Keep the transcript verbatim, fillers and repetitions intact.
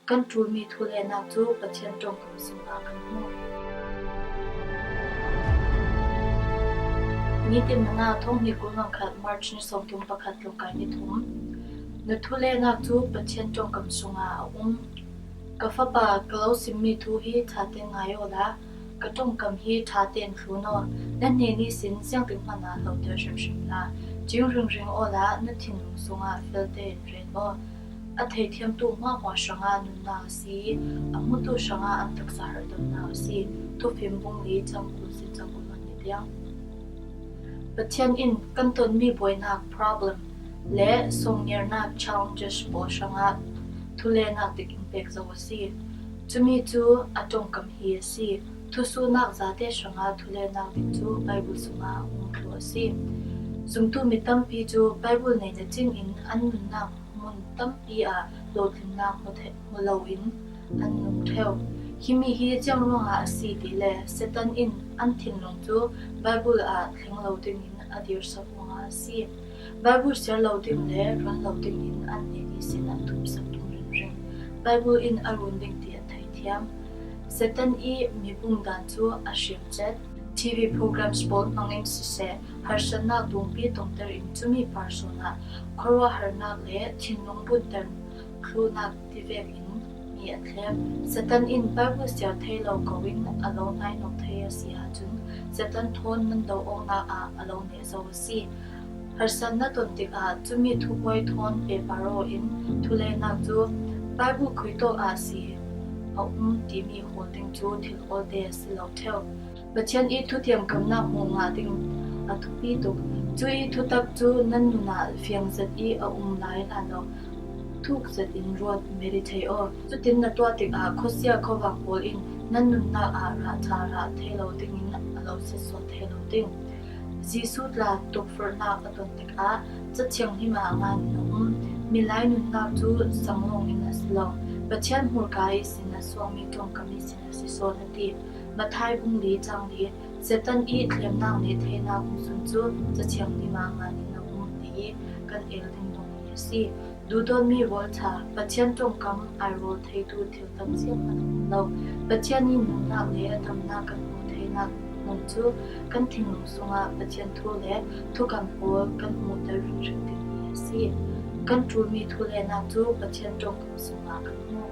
Kan ṭulmi thulenak cu Pathian ṭongkam sungah kan hmu. Nitin Manna thawng hnih kul le khat, March ni sawmthum pakhat, tlawngkai ni thum. Na thulenak cu Pathian ṭongkam sungah a um. Ka fapa, ka lo simmi thu hi ṭha tein ngai awla, ka ṭongkam hi ṭha tein thlun aw. Na hnen ihsin ziangtinhmanh ah hloter hrimhrim hlah. Cing ringring awla, na thinlung sungah fel tein ret aw. A theithiamtu hmuahhmuah hrangah nunnak a si i, a hmutu hrangah an taksa harhdamnak a si. Thufim bung li, cang kul sin cang kul hnih tiang. Pathian in kan tonmi buainak, problem, le sawmngernak, challenges, pawl hrangah thulenak dik in pek zo a si. Cumi cu a ṭongkam hi a si. Thusuhnak zate hrangah thulenak dik cu Baibal sungah a um thluh a si. Zumtu mi tampi cu Baibal nei na cin in an nunnak hmun tampi ah hlawhtlinnak hmu thei, hmu loin an nung ṭheu. Himi hi ziang ruangah a si ti le Satan in an thinlung cu Baibal ah thleng lo dingin a dirsak ruangah a si. Baibal siar lo ding le run lo dingin an hnen ihsin an thumsak tum ringring. Baibal in a run ding ti a theithiam. Satan i mipum dan cu a hriam cet. T V programs pawl hmangin siseh, harsatnak dungpi tongter in cumi par sawn ah khuaruahharnak le thinlung bunter thluhnak tivek in mi a thlem. Satan in Baibal siar thei lo ko in a lo nainawk thei a si ahcun, Satan thawn nan do awknak ah a lo neh zo a si. Harsat na ton tikah cumi thupuai thawn pehpar aw in, thulenak cu Baibal khuitawk ah a si a um timi hawl ding cu thil awlte a si lo ṭheu. Pathian i thutiamkamnak hmuh ngah ding a thupi tuk. Cu i thutak cu nan nun ah fiang zet i a um lai hlan lo. Thuk zet in ruat, meditate aw. Cutin na tuah tikah khuasia khuavang pawl in nan nunnak ah rah ṭha rah thei lo dingin a lo sitsuah thei lo ding. Jesuh tla tukforhnak a ton tikah Cathiang hnim ah ngan in a um. Milai nunnak cu sang lawng in a si lo. Pathian hmurka ihsin a suakmi ṭongkam ihsin a si sawn a ti. Matthai bung li cang li, Satan i thlemnak neh theinak hmuhsun cu Cathiang hnim ah ngan in a um ti i kan el ding dong hi a si. Duhdawtmi rualṭha, Pathian ṭongkam aa rual theitu thil tam zianghman a um lo. Pathian i nunnak le a damnak kan hmuh theinak hmun cu kan thinlung sungah Pathian thu le thukam pawl kan hmuhter ringring dingmi a si. Kan ṭulmi thulenak cu Pathian ṭongkam sungah kan hmuh.